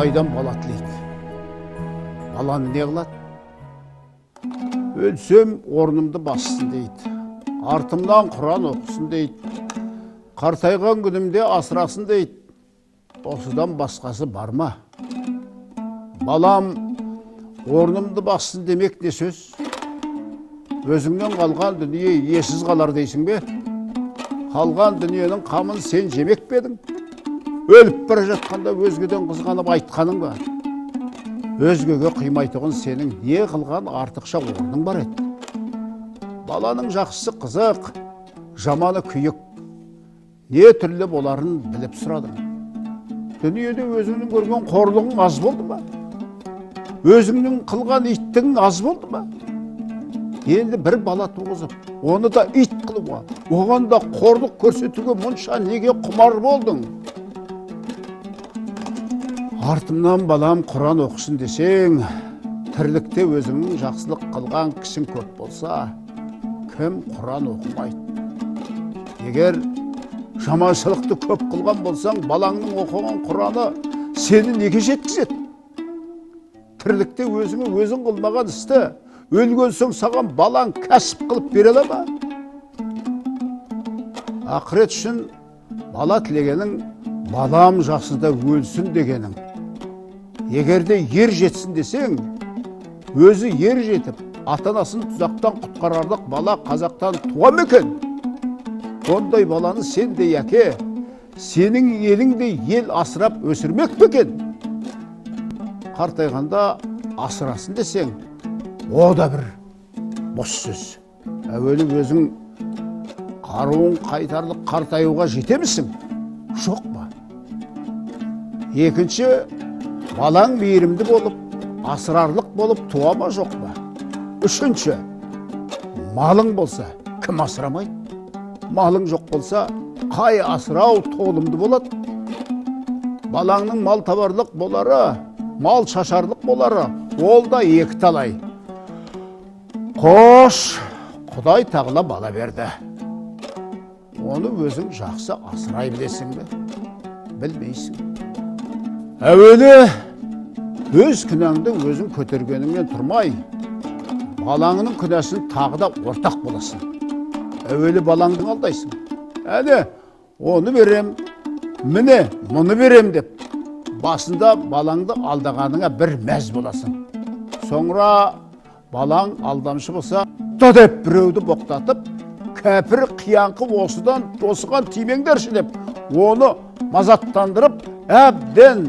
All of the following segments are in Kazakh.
Құдайдан бала тілейді. Баланы не қылады? Өлсем орнымды бассын дейді. Артымнан Құран оқысын дейді. Қартайған күнімде асырасын дейді. Осыдан басқасы бар ма? Балам орнымды бассын демек не сөз? Өзіңнен қалған дүние иесіз қалар дейсің бе? Қалған дүниенің қамын сен жемек пе едің? Өліп бара жатқанда өзгеден қызғанып айтқаның ба? Өзгеге қимайтұғын сенің не қылған артықша орның бар еді? Баланың жақсысы қызық, жаманы күйік. Не түрлі боларын біліп сұрадың. Дүниеде өзіңнің көрген қорлығың аз болды ма? Өзіңнің қылған иттігің аз болды ма? Енді бір бала туғызып, оны да ит қылуға, оған да қорлық көрсетуге мұнша неге құмар болдың? Артымнан балам Құран оқысын десең, тірлікте өзіңнің жақсылық қылған кісің көп болса, кім Құран оқымайды? Егер жаманшылықты көп қылған болсаң, балаңның оқыған Құраны сені неге жеткізеді? Тірлікте өзіңе өзің қылмаған істі, өлген соң саған балаң кәсіп қылып бере ала ма? Ақырет үшін бала тілегенің, балам жақсыда өлсін дегенің. Егер де ер жетсін десең, өзі ер жетіп, ата-анасын тұзақтан құтқарарлық бала қазақтан туа ма екен? Ондай баланы сендей әке, сенің еліңдей ел асырап өсірмек пе екен? Қартайғанда асырасын десең, о да бір бос сөз. Әуелі өзің қаруын қайтарлық қартаюға жетемісің? Жоқ па? Екінші, балаң мейірімді болып, асырарлық болып туа ма, жоқ па? Үшінші, малың болса, кім асырамайды? Малың жоқ болса, қай асырау толымды болады? Балаңның мал табарлық болары, мал шашарлық болары, ол да екі талай. Қош, Құдай тағала бала берді. Оны өзің жақсы асырай білесің бе? Білмейсің. Әуелі өз күнәңді өзің көтергеніңмен тұрмай, балаңның күнәсін тағы да ортақ боласың. Әуелі балаңды алдайсың. Әне, оны берем, міне, мұны берем деп, басында балаңды алдағаныңа бір мәз боласың. Соңра балаң алдамшы болса, да деп біреуді боқтатып, кәпір қияңқы осыдан осыған тимеңдерші деп, оны мазаттандырып, әбден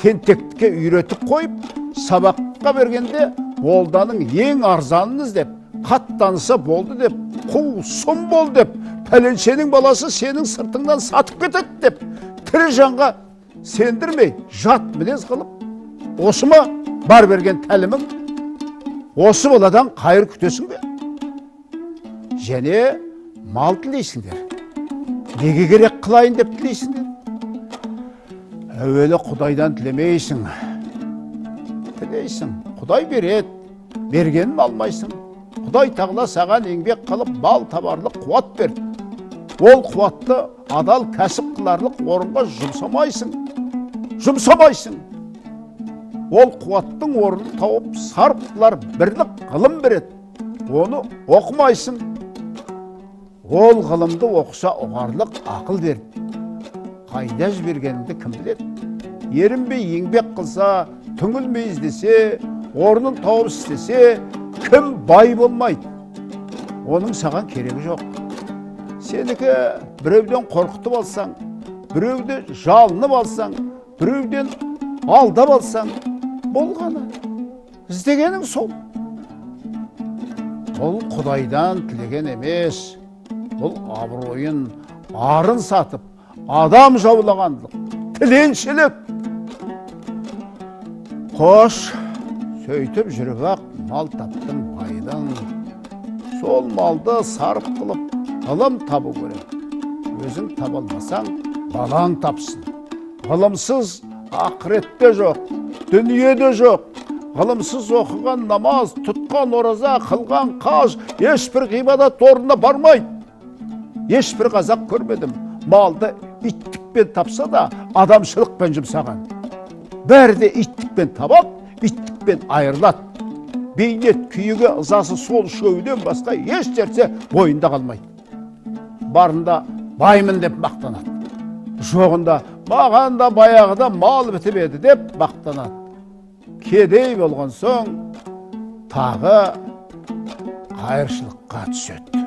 тентектікке үйретіп қойып, сабаққа бергенде молданың ең арзанын іздеп, қаттанса болды деп, қу сұм бол деп, пәленшенің баласы сенің сыртыңнан сатып кетеді деп, тірі жанға сендірмей жат мінез қылып, осы ма бар берген тәлімің? Осы баладан қайыр күтесің бе? Және мал тілейсіңдер. Неге керек қылайын деп тілейсіңдер? Әуелі Құдайдан тілемейсің. Тілейсің. Құдай береді, бергенін алмайсың. Құдай тағала саған еңбек қылып мал табарлық қуат берді. Ол қуатты адал кәсіп қыларлық орынға жұмсамайсың. Жұмсамайсың. Ол қуаттың орнын тауып сарп қылар бірлік ғылым береді. Оны оқымайсың. Ол ғылымды оқыса ұғарлық ақыл берді. Қайда жібергеніңді кім біледі? Ерінбей еңбек қылса, түңілмей іздесе, орнын тауып істесе, кім бай болмайды? Оның саған керегі жоқ. Сенікі біреуден қорқытып алсаң, біреуді жалынып алсаң, біреуден алдап алсаң, болғаны. Іздегенің сол. Бұл Құдайдан тілеген емес. Бұл абыройын, арын сатып, адам жаулағандық, тіленшілік. Қош, сөйтіп жүріп-ақ мал таптың, байдың. Сол малды сарып қылып, ғылым табу керек. Өзің таба алмасаң, балаң тапсын. Ғылымсыз ақыретте жоқ, дүниеде жоқ. Ғылымсыз оқыған намаз, тұтқан ораза, қылған қаж, ешбір ғибадат орнына бармайды. Ешбір қазақ көрмедім, малды иттікпен тапса да, адамшылықпен жұмсаған. Бәрі де иттікпен табады, иттікпен айырылады. Бейнет, күйігі, ызасы сол үшеуінен басқа еш нәрсе бойында қалмайды. Барында баймын деп мақтанады. Жоғында маған да баяғыда мал бітіп еді деп мақтанады. Кедей болған соң тағы қайыршылыққа түседі.